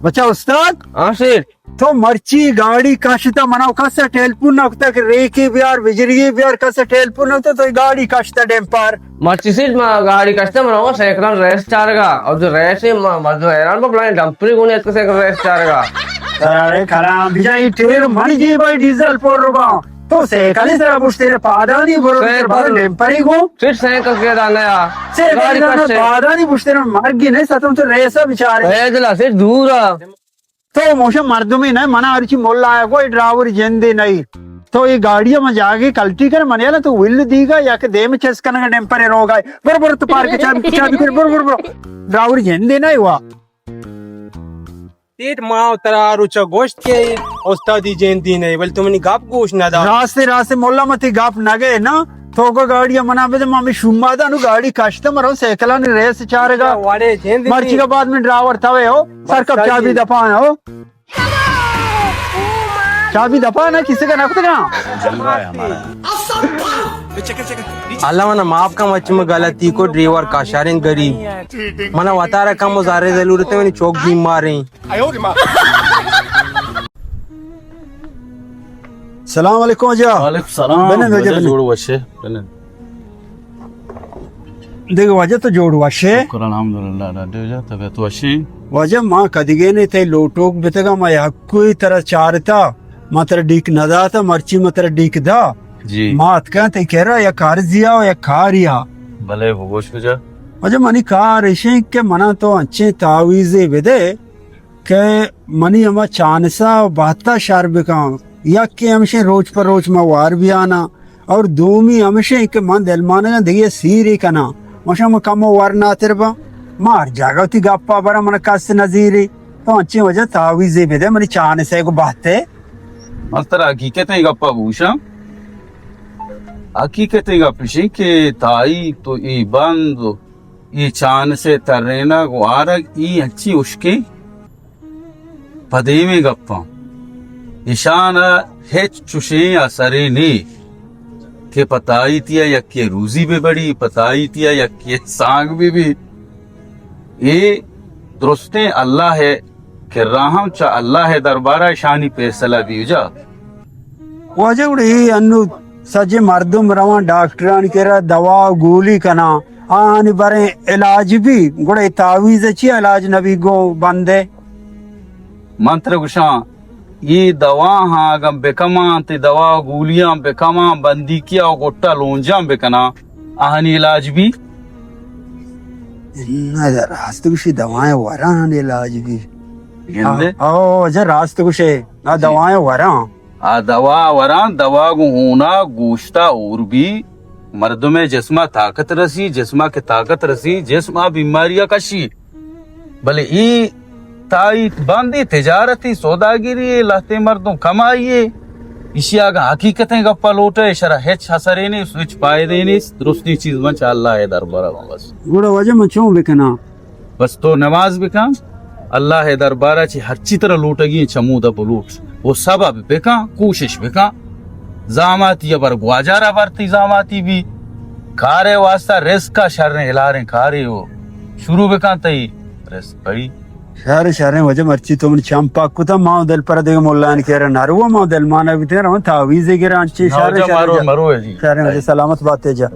بچا استاد، ہاں سیٹھ۔ تو مرچی گاڑی کشتا، منا کس ٹیلیفون نہ کتا کہ ریکی بیار، بجلی بیار، کس ٹیلیفون نہ کتا، تو گاڑی کشتا ڈیمپر۔ مرچی سیٹھ، ما گاڑی کشتا، منا وہ سائیکل ریس چارگا، اور جو ریس ہے، ما، ما جو حیران با، بلائیں ڈمپری گونے اتک سائیکل ریس چارگا۔ ارے کلام بجا، ای ٹیر من جی بھائی ڈیزل پر با۔ تو سائیکل سرا پشتے پادانی برو، سائیکل۔ پادا ڈیمپری گو۔ سیٹھ سائیکل کے دانا یا۔ سائیکل گاڑی دانا کشتے۔ پادانی پشتے مرگی نہیں ستم تو ریسا بیچارے۔ پیدل سیٹھ دور۔ تو موشا مردمی نہ، منا ہرچی ملا آیا گو، ڈرائیور جندے نہیں۔ تو یہ گاڑی ما جاگے کلٹی کر، من یلا تو ول دیگا یا کہ دیم چس کنگا ڈیمپرے روگا۔ بر بر تو پارک چابی، چابی کر، بر بر بر۔ ڈرائیور جندے نہیں ہوا۔ سیٹھ ما ترا روچا گوشت کہ استادی جندی نہیں، بل تو منی گپ گوش نہ دا۔ راستے راستے ملا متی گپ نہ گئے نا۔ تو کو گاڑی منا بدے، ما می شوما دا نو گاڑی کشتا مرو سائیکلانی ریس چارگا۔ وڑے جندی مرچی کا بعد میں ڈرائیور تھا ہو۔ سر کب چابی دپا ہو۔ چابی دپا نا، کسی کا نہ کتگا۔ اللہ منا معاف کن، مچ میں غلطی کو، ڈرائیور کا شارین غریب۔ منا وتارا کم و زارے ضرورت ہے، منی چوک بیمار ہیں۔ سلام علیکم واجہ۔ وعلیکم سلام۔ بنند واجہ، واجہ بنند۔ جوڑ وشے، بنند۔ دیکھ واجہ تو جوڑ وشے۔ شکر الحمدللہ، ڈاڈے واجہ، طبیعت وشی۔ واجہ ما کدیگے نے تے لوٹوک بتگا، ما یکوئی ترا چارتا، ما ترا ڈیک نہ داتا، مرچی ما ترا ڈیک دا۔ جی۔ ما اتکا تے کرا یا کارزیا و یا کاریا۔ بلے بگوش کجا۔ واجہ منی کار اشیں کہ منا تو انچیں تعویذے بدے کہ منی ہما چانسا و بہتا شر بکن، یکے ہمشیں روچ پہ روچ ما وار بیانا، اور دومی ہمشیں کہ من دلمانگاں دگہ سیرے کناں، مشا من کمو ور ناتر باں، ما ہر جاگہ وتی گپا براں، من کس نزیری، تو انچیں واجہ تعویذے بدے منی چانسے گو بہتے۔ من ترا حقیقتیں گپا بگوشاں، حقیقتیں گپ اشیں کہ تائی تو اے بند و اے چانسے ترینگ و آرگ، اے انچیں ہشکیں پہ دیمیں گپاں۔ اشان ء ہچ چشیں اثرے نے کہ پہ تائی تیا یکے روزی بہ بڑی، پہ تائی تیا یکے سانگ بہ بی۔ اے درستیں اللہ ء کرا ہم، چہ اللہ ء دربارا اشانی پیسلہ بیوجا۔ واجہ گڑا اے انو سجے مردم رواں ڈاکٹرانی کرا دوا و گولی کناں، آہانی بریں علاج بی، گڑا اے تعویذ چی علاج نبی گو بندے؟ من ترا گوشاں، اے دواہاں اگاں بکماں، تے دوا و گولیاں بکماں، بندیکیا و گٹا لونجاں بکناں، آہانی علاج بی؟ نہ، راست گوشی، دوائیں وراں علاج بی۔ گندے؟ آ، او، اجا راست گوشے، آ جی۔ دوائیں وراں۔ آ دوا وراں، دوا گوں ہونا گوشتا اور بی، مردمے جسما طاقت رسی، جسما کہ طاقت رسی، جسما بیماریا کشی۔ بلے اے تائی بندی تجارتی سوداگری اے، لہتے مردم کمائی اے۔ ایشی اگاں حقیقتیں گپا لوٹے، شرا ہچ اثرے نیست، ہچ فائدے نیست، درستی چیز من چہ اللہ اے دربارا بس۔ گڑا واجہ من چون بکناں؟ بس تو نماز بکن، اللہ ء دربارا چہ ہرچی ترا لوٹگی انت چمودا بلوٹ، و سبب بکن، کوشش بکن۔ زاماتی ء بر گواجارا برتی زاماتی بی، کار ء واسطہ رزق ء شریں ہلاریں کارے و شروع بکن، تئی رزق پڑی۔ شر شریں واجہ، مرچی تو من چم پاک کتا، ما دل پر دیگه ملان کرا نرو، ما دل مانا بیتے، روان تعویذ گران چی۔ شر شریں مرو، واجہ۔ مرو جی۔ شریں واجہ، سلامت باتے جا۔